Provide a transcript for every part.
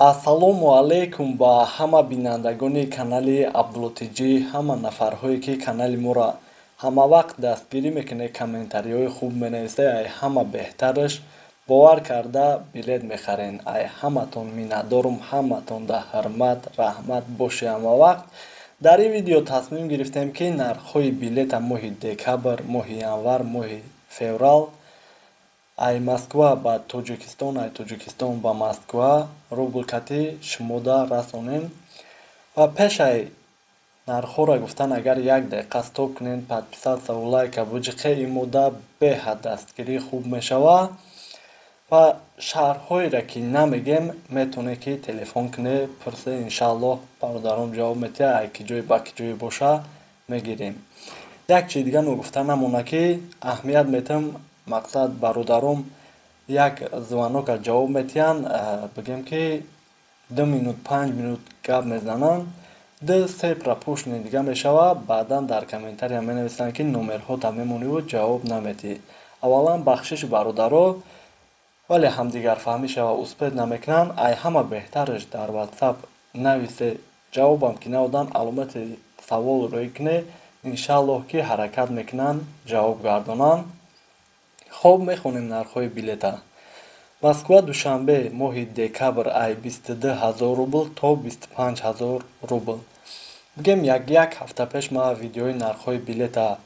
Ассалому алайкум ба ҳама бинандагони канали Абдулло-Тҷи, ҳама нафарҳое, ки канали моро ҳамавақт дастгирӣ мекунед, комментариҳои хуб менависед, ай ҳама беҳтараш бовар карда билет мехарен. Ай ҳаматон миннатдорум, ҳаматон да ҳурмат, раҳмат бошед ҳамавақт. Дар ин видео тасмим гирифтем, ки нархҳои билета моҳи декабр, моҳи январ, моҳи феврал ай Москва ба Тоҷикистон, ай Тоҷикистон ба Москва рубл кати шумода расонем. Ва пеш ай нархҳоро гуфтан, агар як дақиқа стоп кунед, подписаться ву лайка буҷиқе, ин мудда беҳад дастгирӣ хуб мешавад. Ва шаҳрҳоеро, ки намегем, метавонед, ки телефон кунед, пурсед, иншааллоҳ, бародарон ҷавоб медиҳад, ай ки ҷое ба ки ҷое боша, мегирем. Як чизи дига ногуфта намонад, ки аҳамият медиҳам, мақсад, бародаром як звонока ҷавоб медиҳанд, бигем, ки 2 минут, 5 минут гап мезананд, ду се пропущенный дига мешавад, баъдан дар комментария менависанд, ки номерҳота мемониву ҷавоб намедиҳӣ. Аввалан, бахшиши бародаро, вале ҳамдигарфаҳмӣ шава, успеть намекунанд. Ай ҳама беҳтараш дар Ватсап нависе, ҷавобам ки надоданд, аломати савол рӯй кунед, иншааллоҳ, ки ҳаракат мекунанд ҷавоб гардонанд. Хоб, мехонем нархҳои билета. Москва Душанбе моҳи декабр ай 22 000 рубл то 25 000 рубл. Бигем, як ҳафта пеш ман видеои нархҳои билета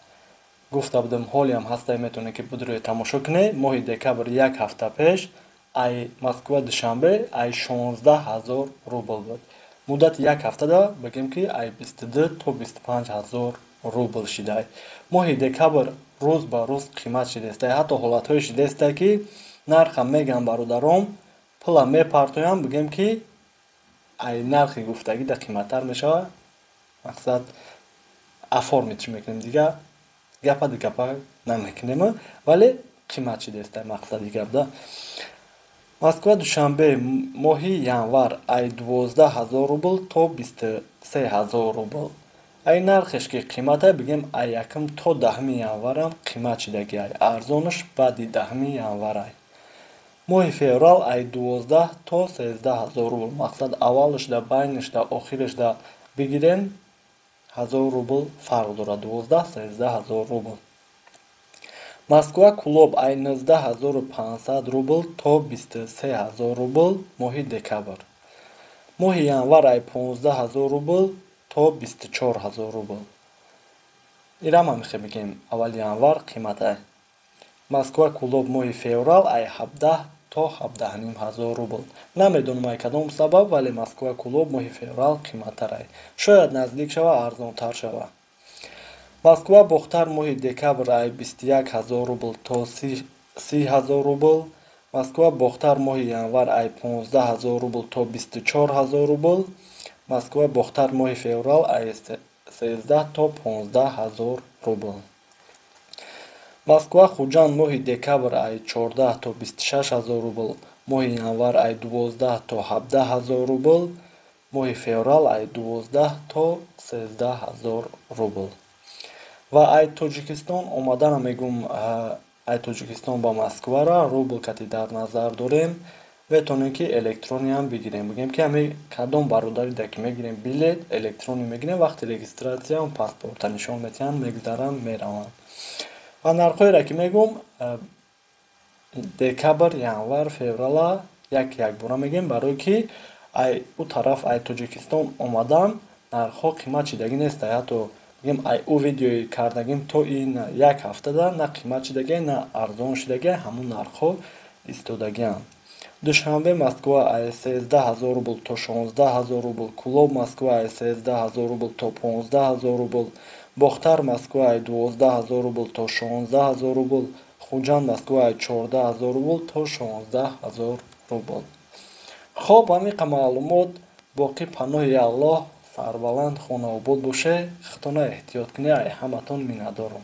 гуфта будам, ҳолиам ҳастай, метавонед, ки бидуред, тамошо кунед. Моҳи декабр як ҳафта пеш ай Москва Душанбе ай 16 000 рубл буд. Муддати як ҳафтада, бигем, ки ай 22 то 25 000 рубл шидай. Моҳи декабр рӯз ба рӯз қимат шидестай, ҳатто ҳолатҳое шидестай, ки нархам мегӯям, бародаром пула мепартоям, бигем, ки ай нархи гуфтагӣ да қиматтар мешавад. Мақсад, оформить чӣ мекунем, дига гапа гапа намекунем, вале қимат шидестай, мақсади гап да. Москва Душанбе моҳи январ ай 12 000 рубл то 23 000 рубл. Ай нархеш ки қимата, бигем, ай якум то 10-уми январам қимат шидагиай, арзонаш баъди 10-уми январай. Моҳи феврал ай 12 то 13 ҳазор рубл. Мақсад, аввалашда, байнашда, охирашда бигирем, 1000 рубл фарқ дорад, 12-13 ҳазор рубл. Москва Кӯлоб ай 19 500 рубл то 23 000 рубл моҳи декабр. Моҳи январ ай 15 000 рубл то 24 000 рубл. Ирам ҳамихе мегем, аввали январ қиматай. Москва Кӯлоб моҳи феврал ай 17 то 17,5 ҳазор рубл. Намедонам, ай кадом сабаб, вале Москва Кӯлоб моҳи феврал қиматтарай, шояд наздик шава, арзонтар шава. Москва Бохтар моҳи декабр ай 21 000 рубл то 30 000 рубл. Москва Бохтар моҳи январ ай 15 000 рубл то 24 000 рубл. Москва Бохтар моҳи феврал ай 13 то 15 ҳазор рубл. Москва Хуҷанд моҳи декабр ай 14 то 26 ҳазор рубл. Моҳи январ ай 12 то 17 ҳазор рубл. Моҳи феврал ай 12 то 13 ҳазор рубл. Ва ай Тоҷикистон омадана мегум, ай Тоҷикистон ба Москвара рубл кати дар назар дорем, метавонем, ки электрониам бигирем. Бигем, ки ҳами кадом бародарида ки мегирем билет, электронӣ мегирем, вақти регистрация паспорта нишон метиҳанд, мегузаранд, мераванд. Ва нархҳоеро, ки мегум, декабр, январ, феврала як якбора мегӯем, барое ки ай ӯ тараф, ай Тоҷикистон омадан, нархҳо қимат шидагӣ нестай. Ҳатто, бигем, ай ӯ видеои кардагим то ин як ҳафтада на қимат шидагиай, на арзон шидагиай, ҳамун нархҳо истодагианд. Душанбе Москва ай 13 000 рубл то 16 000 рубл. Кӯлоб Москва ай 13 000 рубл то 15 000 рубл. Бохтар Москва ай 12 000 рубл то 16 000 рубл. Хуҷанд Москва ай 14 000 рубл то 16 000 рубл. Хоб, ҳамиқа маълумот. Боқӣ паноҳи Аллоҳ, сарбаланд, хонаобод боше, худтона эҳтиёт кунед. Ай ҳаматон миннатдорам.